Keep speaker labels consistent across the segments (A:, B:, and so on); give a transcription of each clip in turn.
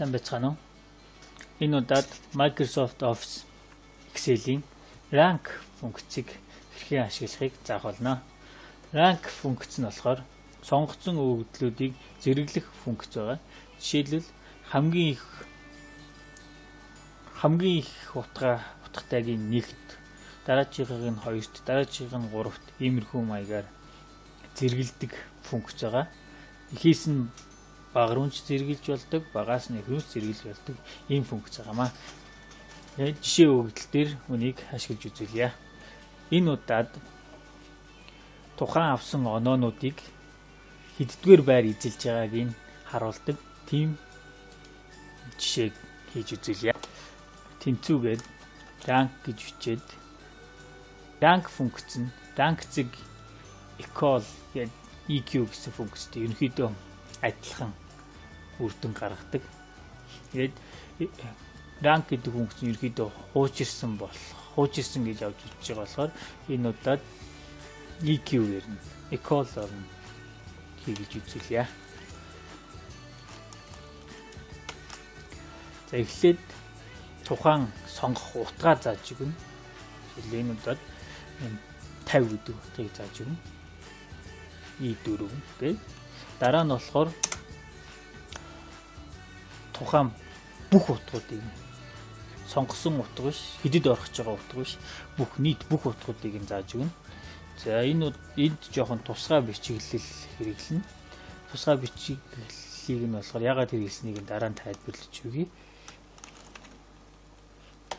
A: Сайн байцгаана уу? Энэ удаад Microsoft Office Excel-ийн rank функцийг хэрхэн ашиглахыг заах болно. Rank функц нь болохоор сонгоцсон өгөгдлүүдийг зэрэглэх функц байгаа. Жишээлбэл хамгийн их утгатайг нь нэгт, дараачихыг нь хоёрт, дараачихыг нь гуравт иймэрхүү маягаар зэрэгэлдэг функц байгаа. Эхээс нь бага руу ч зэрэгэлж болдог, багаас нь их рүү ч зэрэгэлж болдог ийм функц байгаамаа. Тэгээд жишээ өгөгдөл дээр үнийг ашиглаж үзүүлье. Энэ удаад тухайн авсан оноонуудыг хэддүгээр байр эзэлж байгааг нь харуулдаг тийм жишээг хийж үзүүлье. Тэнцүүгээд rank гэж бичээд rank функц нь rank зэг equal гэдэг EQ гэсэн функцтэй ерөнхийдөө адилхан үр дүн гаргадаг. Тэгээд rank гэдэг функц нь ерөнхийдөө хуучирсан гэж авч үзэж байгаа болохоор энэ удаад EQ-гээр нь equal-оор нь хийгэж үзүүлье. За эхлээд тухайн сонгох утгаа зааж өгнө. Жишээлбэл энэ удаад 50 гэдэг утгыг зааж өгнө. E4 гээ. Дараа нь болохоор тухайн бүх утгуудыг сонгосон утга биш, хэдэд орох гэж байгаа утга биш, бүх нийт бүх утгуудыг нь зааж өгнө. За энэ энд жоохон тусгай бичиглэл хэрэглэнэ. Тусгай бичиглэлийг нь болохоор ягаад хэрэглэснийг нь дараа нь тайлбарлаж өгье.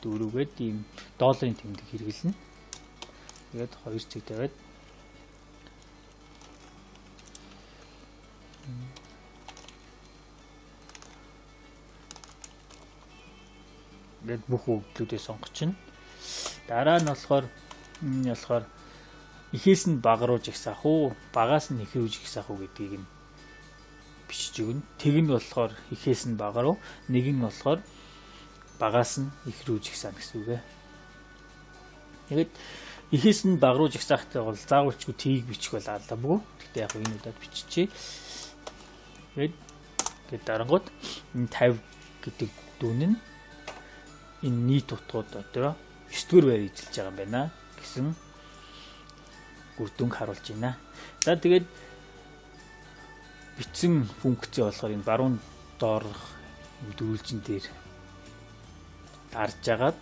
A: Дөрөвгээд ийм долларын тэмдэг хэрэглэнэ. Тэгээд 2 цэг тавиад ингээд бүх өгөгдлүүдээ сонгочихно. Дараа нь болохоор энэ болохоор эхээс нь бага руу жагсаах уу, багаас нь их рүү жагсаах уу гэдгийг нь бичиж өгнө. Тэг нь болохоор эхээс нь бага руу, нэг нь болохоор багаас нь их рүү жагсаана гэсэн үг ээ. Тэгээд эхээс нь бага руу жагсаахтай бол заавалчгүй тийг бичих бол албагүй. Гэхдээ яг энэ удаад биччихье. Тэгээд гээд дарангууд энэ 50 гэдэг дүн нь энэ нийт утгууд одоо 9-р байр эзэлж байгаа юм байна гэсэн үр дүнг харуулж байна. За тэгээд бичсэн функц болохоор энэ баруун доорх дөрвөлжин дээр дарж агаад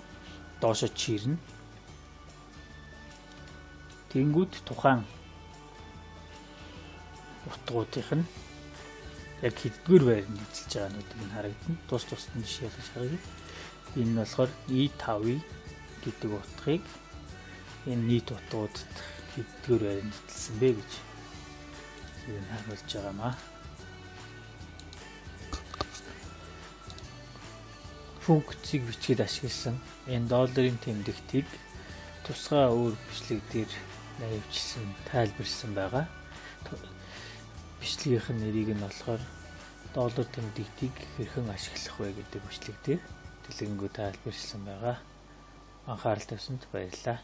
A: доошо чирнэ. Тэнгүүд тухайн утгуудынх нь яг хэддүгээр байранд эзэлж байгаа нүдийг нь харагдана. Тус тусад нь жишээ ялгаж харъя. Энэ нь болохоор E5 гэдэг утгыг энэ нийт утгуудад хэддүгээр байранд эзэлсэн бэ гэж юу нь харуулж байгаамаа. Функцийг бичгээд ашигласан энэ долларын тэмдэгтийг тусгай өөр бичлэг дээр наривчилсан, тайлбарлсан байгаа. Бичлэгийнх нь нэрийг нь болохоор доллар тэмдэгтийг хэрхэн ашиглах вэ гэдэг бичлэг дээр дэлгэрэнгүй тайлбарлсан байгаа. Анхаарал тавьсанд баярлалаа.